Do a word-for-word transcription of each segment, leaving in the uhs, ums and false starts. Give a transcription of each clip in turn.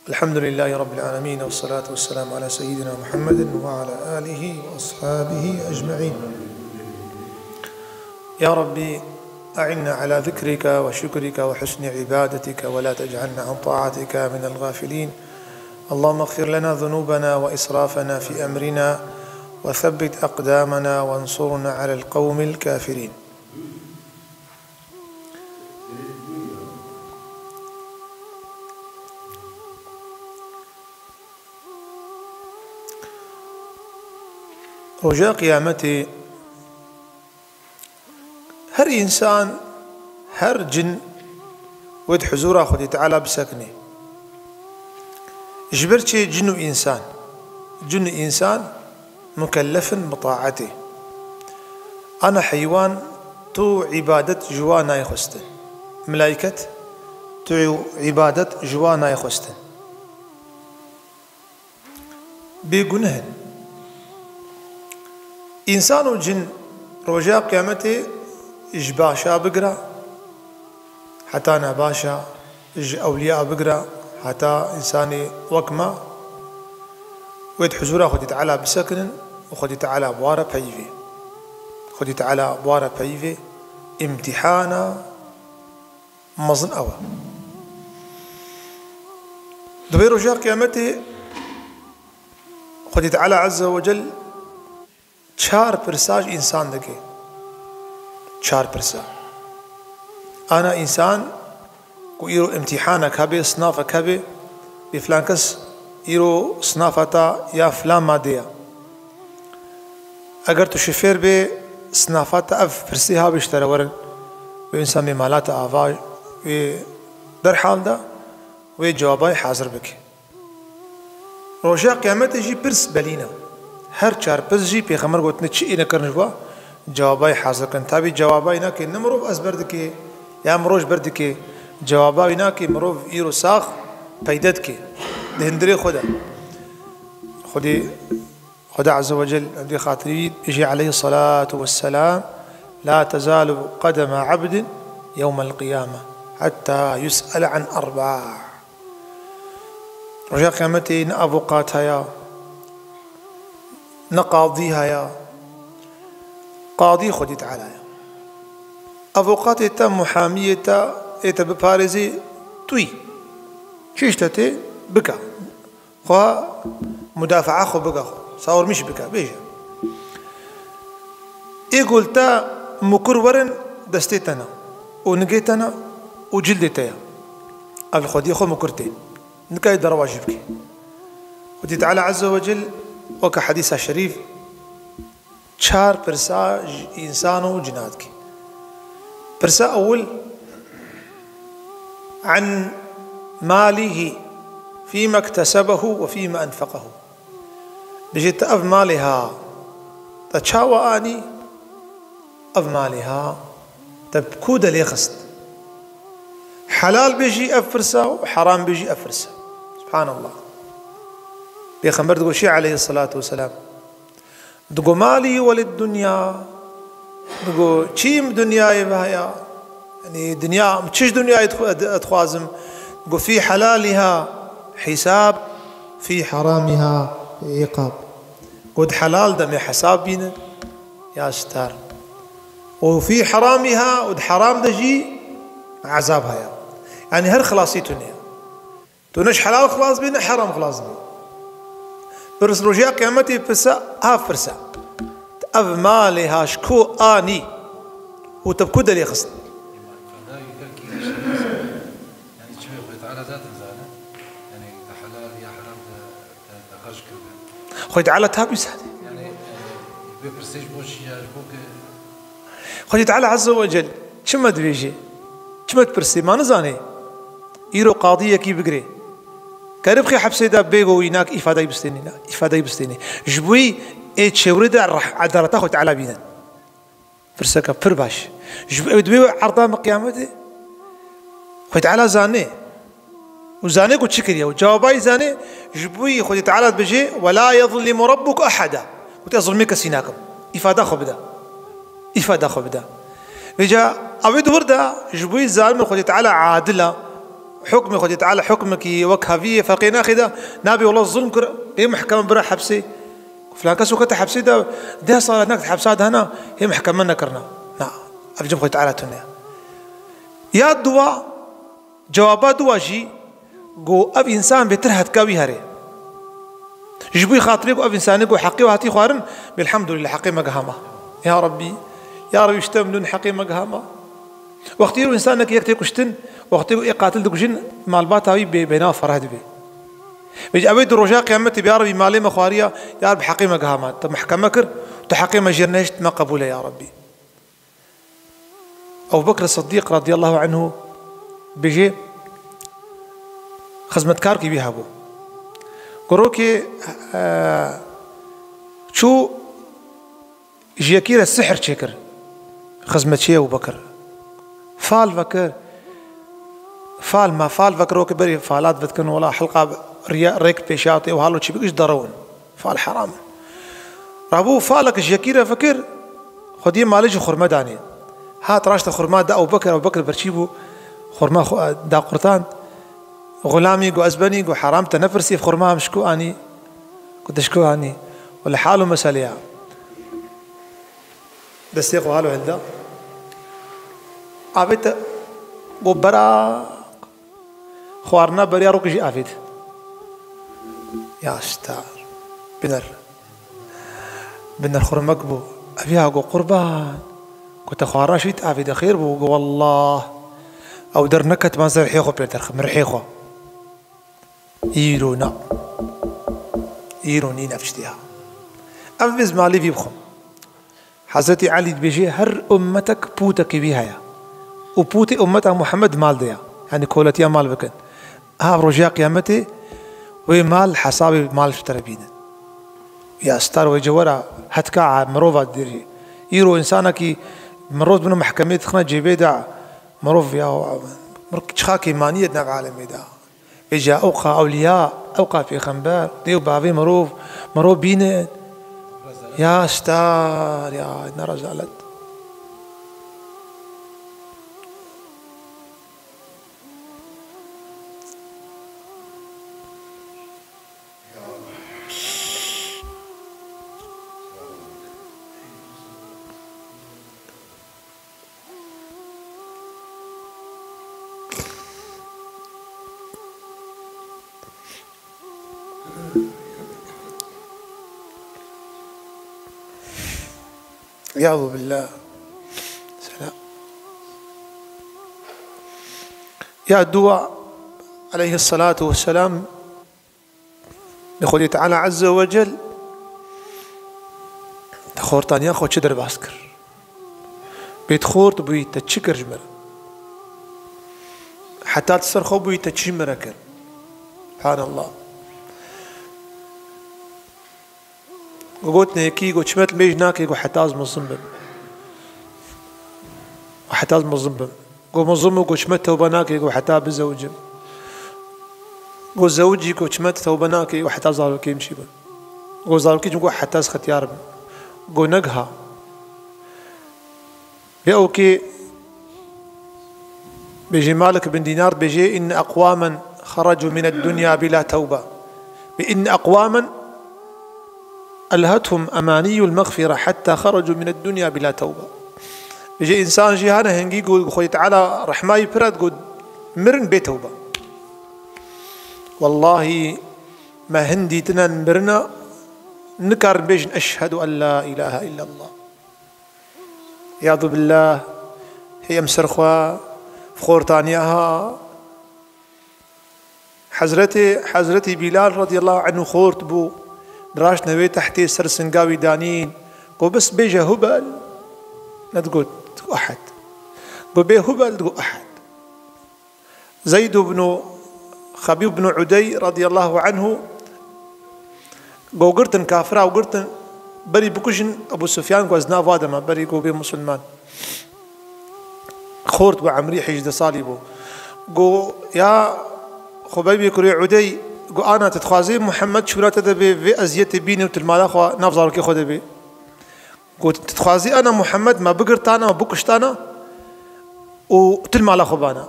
الحمد لله رب العالمين، والصلاة والسلام على سيدنا محمد وعلى آله وأصحابه أجمعين. يا ربي، أعنا على ذكرك وشكرك وحسن عبادتك، ولا تجعلنا عن طاعتك من الغافلين. اللهم اغفر لنا ذنوبنا وإسرافنا في أمرنا، وثبت أقدامنا وانصرنا على القوم الكافرين. Roja Qiyametê her însan, her cin wê di huzûra Xwedê Teala bisekine. Ji ber çi cin û însan? Cin û însan mukellef in bi taetê. Ana heywan, tu îbadet ji wan nayê xwestin. Milayket, tu îbadet ji wan nayê xwestin. Bêgunih in. Însan û cin roja Qiyametê ji başa bigira heta nebaşa, ji ewliya bigira heta însanê wek me, wê di huzûra Xwedê Teala bisekinin û Xwedê Teala bi wa re peyivê. Xwedê Teala bi wa re peyivê, îmtîhana mezin ew e. Di vê roja Qiyametê Xwedê Teala Azze ve Cel çar pirsa ji însan dike. Çar pirsa. Ana însan ku îro îmtîhanek hebe, sinafek hebe, bê filan kes îro sinafa te ya filan madde ye. Eger tu şofêr bê, sinafa te ev pirsê ha bê ji te re werin. Wê însan bê mala te ava, wê derhal de wê cewabay hazir bike. Roja Qiyametê jî pirs belî ne. Her çar pirs jî Pêxember gotine çi ê nekirin ji wa, cewabay hazir kin. Tabî cewabay nake ne mirov ezber dike, ya mirov ji ber dike. Cewabay nake mirov îro sax peyde dike di hundirê xwe de. Xwedê, Xwedê Azze ve Cel, em dê xatirî wî bêjî aleyhî salatu vesselam, "La tezalu qedema abdin yewmel qiyame hatta yus'ele an erba." Roja Qiyametê ne avokat haya, ne qadî haya. Qadî Xwedê Teala ye. Avokatê te, muhamiyê te, ê te biparêzê tu yî. Çi ji te tê, bike. Xwe mudafaa xwe bike, xwe sawirmîş bike, bêje. Ê ku li te mukur werin, destê te ne û nigê te ne û cildê te ye. Ev li xwediyê xwe mukur tê. Nikayê derewa jî bikê. Xwedî Teala Azze ve Cel weke hedîsa şerîf çar pirsa ji însan û cina dike. Pirsa ewil, an malihî fîme iktesebehu ve fîme enfeqehu. Bijê te ev malê ha, te çawa anî? Ev malê ha, te bi ku de lê xist? Helal bê jî ev pirsa û heram bê jî ev pirsa. Subhanallah. Pêxember digot şî aleyhissalatu vesselam, digo, "Malî welid dunya." Digo, "Çîm dinyayê ve haya." Yani dinya, çi ji dinyayê dixwe-, dixwazim? Digo, "Fî helaliha hisab, fî haramiha iqab." Got, "Helal de me hesab bîne, ya star. Û fî haramiha, û di haram de jî ezab haya." Yani her xilasî tune. Tu ne ji helal xilas bî, ne heram xilas bî. Pirs rojiya qiyametê pirsa, ha pirsa. Ev malê ha ji ku anî û te bi ku derê xist? Yani çi Xwedê Teala zaten zane. Yani te helal ya heram te, te, te xerc kirine. Xwedê Teala tabî zane. Yani, e, bê pirsê ji bo çi ya, ji bo ke Xwedê Teala Azze ve Cel çi me dibêje? Çi me dipirsê? Ma nizanê? Îro qadiyekî bigirê. Kerê bixê hepsê de bêgo wî nak îfadeyî bistênê, na, îfadeyî bistênê. Ji bo wî ê çêwirê de reh-, edaleta Xwedê Teala bînin. Pirseke pir baş. Ji bo ew dibê wê erda min qiyametê. Xwedê Teala zanê. Û zanê ku çi kiriye. Û cewabay zanê, ji bo wî Xwedê Teala dibêje, "Ve la yezlimu rabbuke eheda." Û te zulmê kesî nakim. Îfada xwe bide. Îfada xwe bide. Vêca ew ê di wir de, ji bo wî zalim e, Xwedê Teala adil e. Hukmê Xwedê Teala hukmekî wek haviyê ferqê naxê de, nabê wela zulm kir, ê mehkeme bira hepsê. Filan kes û kete hepsê de deh sala neket hepsa de hena, hê mehkeme nekirina. Na, ev cem Xwedê Teala tune. Ya dua, cewaba dua jî, go ev însan bêtir hetka wî herê. Ji bo xatirê ku ev însanê ku heqê we hatî xwarin, bê elhamdulillah, heqê me gihama. Ya Rabbî, ya Rabbî, ji te mimnûn, heqê me gihama. Wextî îro însanek yek tê kuştin, wextê ku ê qatil dikujin, malbata wî bê, bênava fereh dibe. Vêca ew ê di roja qiyametê bê, ya Rabbî, malê me xwariya, ya Rabbî, heqê me gihama. Te mehkeme kir, tu heqê me jêr nehişt, me qebûl e, ya Rabbî. Ebu Bekr Sidîq radiyallahu anhu bêjê, xizmetkarkî wî hebû. Ku rokê, e, çû ji yekî re sihir çêkir. Xizmetçiyê Ebu Bekr. Fal vekir. Fal ma fal vekir, rokê berî falat vedikin, wela hilqa riya, rêk pêşa tê û halo çi bik iş derewin. Fal heram in. Rabû falek ji yekî re fikir, xwediyê malê ji xurme danê. Hat raşte xurma da Ew Bekir, Ew Bekir berçî bû, xurma xwe da qurtand. Xulamî got, ez benî, got, heram te nepirsî, xurma em ji ku anî? Got, te ji ku anî? Wele hal û meseleya. Destê xwe halo hilda. Avê te got, bera Xwarina beriya rokê jî avêt. Ya star. Biner. Biner xurmek bû. Ev ya go qurban. Ku te xwarina şît avêt xêr bû. Go wallah. Ew der neketman ser rihê xwe pê derxim. Rihê xwe. Îro na. Îro nîn ev tiştê ya. Ev biz malî vî bixwim. Hezretî Elî dibêje, her ummetek pûtekê wî heye. Û pûtê ummeta Muhammed mal de ye. Yanî koletiya mal bikin. Ev rojiya qiyametê wê mal hesabê mal ji te re bînin. Ya star wê cewera hetka mirova dirî. Îro însanekî mirov dibin û mehkemê dixine cêbê de mirov ya mirov çixa kêmanî ye di nav alemê de. Vêca ewqa ewliya, ewqa pêxember, dê û bavê mirov, mirov bînin. Ya star, ya ne rezalet. Îyadu billah. Selam. Ya dua aleyhissalatu vesselam. Li Xwedê Teala Azze ve Cel, te xortaniya xwe çi derbas kir? Bê tu xort bûyî, te çi kir ji min re? Heta tu ser xwe bûyî, te çi ji min re kir? Subhanallah. Gotine yekî, got, çi me li mêj nake, got, heta ez mezin bim. Heta ez mezin bim. Go mezin bû, go çi me tewbe nake, go heta bizewicim. Go zewicî, go çi me tewbe nake, go heta zarokê min çî bin. Go zarokê çi, go heta ez xetiyar bim. Go negiha. Vê ewkê bêjê Malik bin Dînar bêjê, inne eqwamen xerecu mine dunya bila tewbe. Ve inne eqwamen ألهتهم أماني المغفرة حتى خرجوا من الدنيا بلا توبة. Bêje însan jî hene hingî got, Xwedê Teala rehmayî pir e, got, mirin bê tewbe. Wallahî me hin dîtine mirina nikarin bêjin, "Eşhedû en la îlahe illallah." Îyadu billah, hê em ser xwe xortaniya ha. Hezretê, Hezretî Bîlal radiyallahu anhu xort bû, diraştine wê tehtê ser singa wî danîn, got, "Bes bêje Hubel." Nedigot, digot, "Ehed." Got, "Bê Hubel," digot, "Ehed." Zeyd ibn Xebîb ibn Udey radiyallahu anhu, got, girtin kafira û girtin, berî bikujin Ebu Sufyan, got, "Ez nav wa de me, berî got bê musulman." Xort bû, emrî hejdeh salî bû. Go, ya Xubeybê kurê Udey, go, ana tu dixwazî Muhammed çûra te de bê, vê eziyetê bîne û tu li mala xwe nav zarokê xwe de bê? Go, tu dixwazî ana Muhammed me bigirtana, me bikuştana û tu li mala xwe bana?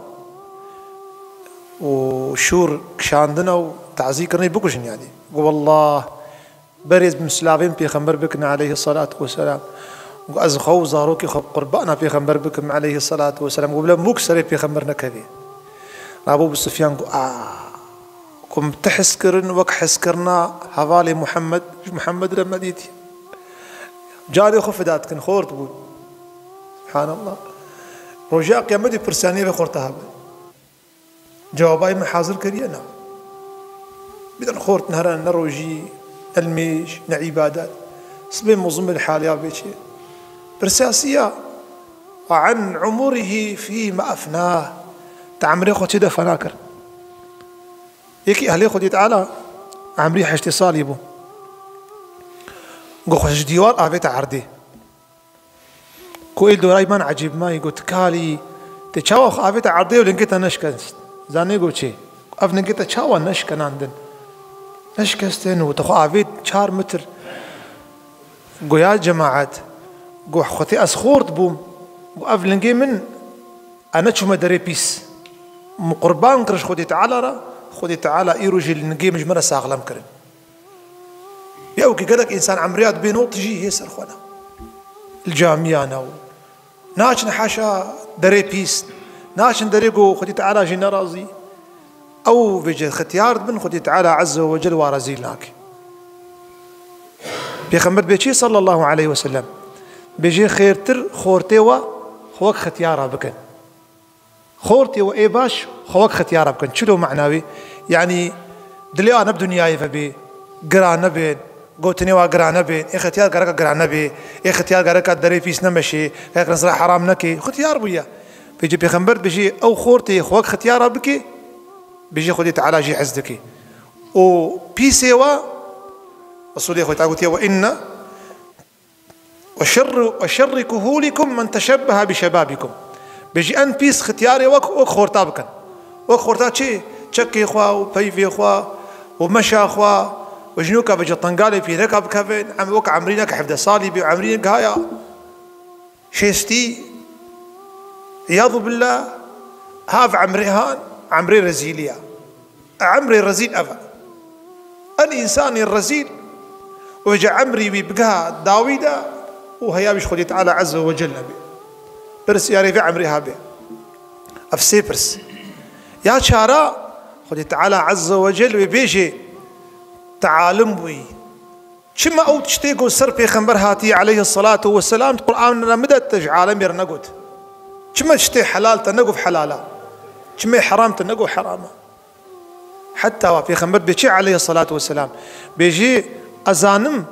û şûr kişandina û tazî kirinê bikujin, yanî. Got, "Wallah, berê ez bi silavê min pêxember bikin, aleyhissalatu vesselam. Got, ez xwe û zarokê xwe bi qurbana pêxember bikim, aleyhissalatu vesselam. Got, bila mûk serê pêxember nekevê." Abu Sufyan got, "A, ku min ti hez kirin wek hezkirina hevalê Muhammed, ji Muhammed re me dîtî." Canê xwe fida dikin, xort bûn. Subhanallah. Roja qiyametê pirsiyanê ve xorta hebin. Cewabay me hazir kiriye, na. Bidin xort, ne here, ne rojî, ne limêj, ne îbadet. Sibê mozin bin haliya bê çi. Pirsiyasiya, "Ve an umurihi fîme efnah." Te emrê xwe çi de fena kir? Yekî ehlê Xwedê Teala emrî heştê salî bû. Got, xwe ji dîwar avête erdê. Ku ê li dorayî man ecêb mayî, got, "Kalî, te çawa xwe avête erdê û lingê te neşkest?" Zanî got, "Çi?" "Ev lingê te çawa neşkenandin? Neşkestin û te xwe avêt çar metr." Got, "Ya cemaet, got, xwetê ez xort bûm. Got, ev lingê min, e neçûme derê pîs. Min qurban kir ji Xwedê Teala re, Xwedê Teala îro jî lingê min ji min re saxlem kirin." Ya wekî gelek însan emriya dibê not jî hê ser xwe ne. Li camiyane û naçin haşa derê pîs, naçin derê ku Xwedî Teala jî nerazî. Ew vêce xetiyar dibin, Xwedî Teala Azze ve Cel wa rezîl nake. Pêxember bê çi sallallahu aleyhi ve sellem? Bêjê xêrtir xortê we xwe wek xetiyara bikin. Xortê we ê baş xwe wek xetiyara bikin. Çilo mena wê? Yanî dilê a ne bi dinyayê ve bê, giran nebên, gotinê wa giran nebên, ê xetiyar gereka giran nebê, ê xetiyar gereka derê pîs nemeşê, gerek rizra heram nekê, xetiyar bûye. Vêcî pêxember dibêjî, ew xortê xwe wek xetiyara bikê, bêjî Xwedê Teala jî hez dikê. Û pîsê we, Resulê Xwedê Teala gotiye, "Ve inne" "Ve şerru, ve şerri kuhûlikum men teşebbehe bi şebabikum." Bêjî en pîs xitiyarê wek, wek xorta bikin. Wek xorta çi? Çekê xwe û peyvê xwe û meşa xwe û jinûka bi tengalê pîreka bikevin, em wek emrînek hevdeh salî bî û emrînek haya şêstî, îyadu billah, hav emrê han, emrê rezîlî ya. Emrê rezîl ev e. En însanê rezîl, wêce emrî wî bigiha dawî de û heya wî ji Xwedê Teala Azze ve Celle be. Pirs yarê vê emrê ha be. Ev sê pirs. Ya çara, Xwedê Teala Azze ve Celle wê bêjê, te alim bûyî. Çima ew tiştê ku ser pêxember hatiye aleyhissalatu vesselam, Qur'an re min de te ji alemê re negot? Çima tiştê helal te negot helal e? Çima heram te negot heram e? Heta wa pêxember bê çi aleyhissalatu vesselam? Bêjî, ez zanim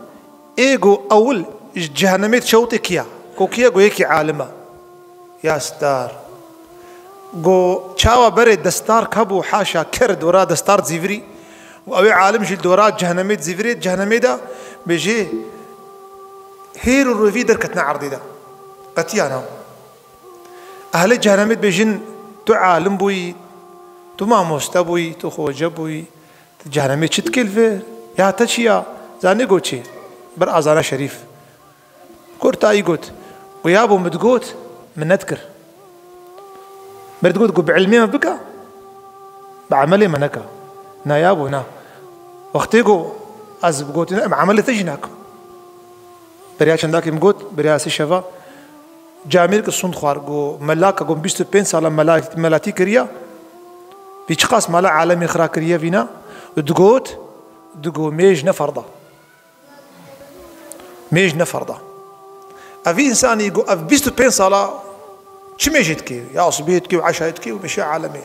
ê ku ewil ji cehennemê dişewitê kiya? Ku kiya ku yekî alim e. Ya star. Go çawa berê destar kabû, haşa, ker dora destar zîvirî. Û ew ê alim jî dora cehennemê zîvirê, cehennemê de bêjê hêr û rovî derketine erdê de. Qetiya na. Ehlê cehennemê dibêjin, tu alim bûyî, tu mamoste bûyî, tu xoce bûyî, tu cehennemê çi dikê li vir? Ya te çi ya? Zanî go çi? Bir azana şerîf. Kurtayî got, û ya bo min digot, min nedikir. Min digot ku bi ilmê me bike, bi emelê me neke. Na ya bo, na. Wextê ku ez bi gotinê, em emelê te jî nakim. Beriya çendakî min got, beriya sê şeva, camêrke sund xwar, ku melaka ku bîst û pênc sala mela-, melatî kiriya, vî çiqas mala alemê xira kiriye vîna, û digot, digo mêj ne ferda. Mêj ne ferda. Ev însanî ku ev bîst û pênc sala çi mêjê dikê? Ya sibê dikê û eşayê dikê û meşe alemê.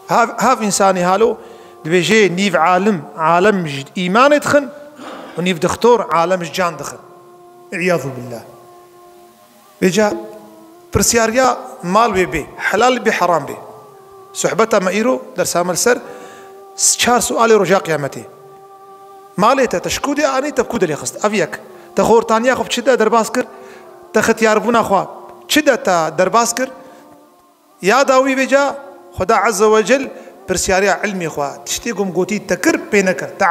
Hav, hav însanî halo dibêjê nîv alim, alem ji îmanê dixin û nîv dixtor alem ji can dixin. Îyadu billah. Vêca pirsyariya mal wê bê, helal bê, heram bê. Sohbeta me îro, dersa me li ser s-, çar sualê roja qiyametê. Malê te, te ji ku de anî, te bi ku de lê xist? Ev yek. Te xortaniya xwe bi çi de derbas kir? Te xetiyarbûna xwe çi de te derbas kir? Ya dawî vêca, Xuda Azze ve Cel pirsyariya ilmê xwe, tiştê ku min gotî te kir, pê nekir. Te